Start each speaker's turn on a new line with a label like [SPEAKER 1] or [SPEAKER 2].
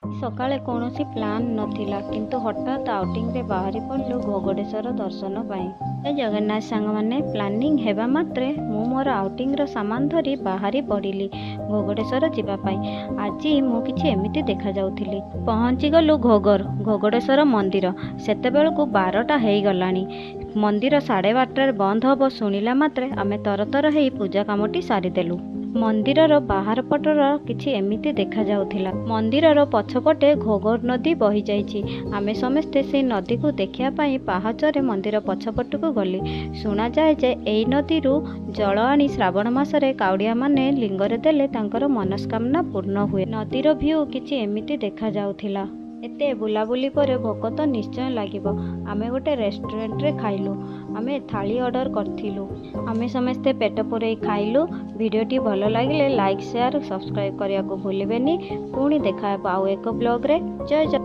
[SPEAKER 1] ସକାଳେ କୌଣସି ପ୍ଲାନ୍ ନଥିଲା, କିନ୍ତୁ ହଠାତ୍ ଆଉଟିଂରେ ବାହାରି ପଡ଼ିଲୁ ଘୋଘଡ଼େଶ୍ୱର ଦର୍ଶନ ପାଇଁ। ଜୟ ଜଗନ୍ନାଥ ସାଙ୍ଗମାନେ। ପ୍ଲାନିଂ ହେବା ମାତ୍ରେ ମୁଁ ମୋର ଆଉଟିଂର ସାମାନ ଧରି ବାହାରି ପଡ଼ିଲି ଘୋଘଡ଼େଶ୍ୱର ଯିବା ପାଇଁ। ଆଜି ମୁଁ କିଛି ଏମିତି ଦେଖାଯାଉଥିଲି। ପହଞ୍ଚିଗଲୁ ଘୋଘଡ଼େଶ୍ୱର ମନ୍ଦିର। ସେତେବେଳକୁ 12ଟା ହେଇଗଲାଣି। ମନ୍ଦିର 12:30ରେ ବନ୍ଦ ହେବ ଶୁଣିଲା ମାତ୍ରେ ଆମେ ତରତର ହେଇ ପୂଜା କାମଟି ସାରିଦେଲୁ। ମନ୍ଦିରର ବାହାର ପଟର କିଛି ଏମିତି ଦେଖାଯାଉଥିଲା। ମନ୍ଦିରର ପଛପଟେ ଘୋଘର ନଦୀ ବହିଯାଇଛି। ଆମେ ସମସ୍ତେ ସେଇ ନଦୀକୁ ଦେଖିବା ପାଇଁ ପାହାଚରେ ମନ୍ଦିର ପଛପଟକୁ ଗଲି। ଶୁଣାଯାଏ ଯେ ଏଇ ନଦୀରୁ ଜଳ ଆଣି ଶ୍ରାବଣ ମାସରେ କାଉଡ଼ିଆମାନେ ଲିଙ୍ଗରେ ଦେଲେ ତାଙ୍କର ମନସ୍କାମନା ପୂର୍ଣ୍ଣ ହୁଏ। ନଦୀର ଭ୍ୟୁ କିଛି ଏମିତି ଦେଖାଯାଉଥିଲା। ଏତେ ବୁଲାବୁଲି ପରେ ଭୋକ ତ ନିଶ୍ଚୟ ଲାଗିବ। ଆମେ ଗୋଟେ ରେଷ୍ଟୁରାଣ୍ଟରେ ଖାଇଲୁ। ଆମେ ଥାଳି ଅର୍ଡ଼ର କରିଥିଲୁ। ଆମେ ସମସ୍ତେ ପେଟ ପୂରେଇ ଖାଇଲୁ। ଭିଡ଼ିଓଟି ଭଲ ଲାଗିଲେ ଲାଇକ୍, ସେୟାର, ସବସ୍କ୍ରାଇବ୍ କରିବାକୁ ଭୁଲିବେନି। ପୁଣି ଦେଖା ହେବ ଆଉ ଏକ ବ୍ଲଗ୍ରେ। ଜୟ ଜୟ।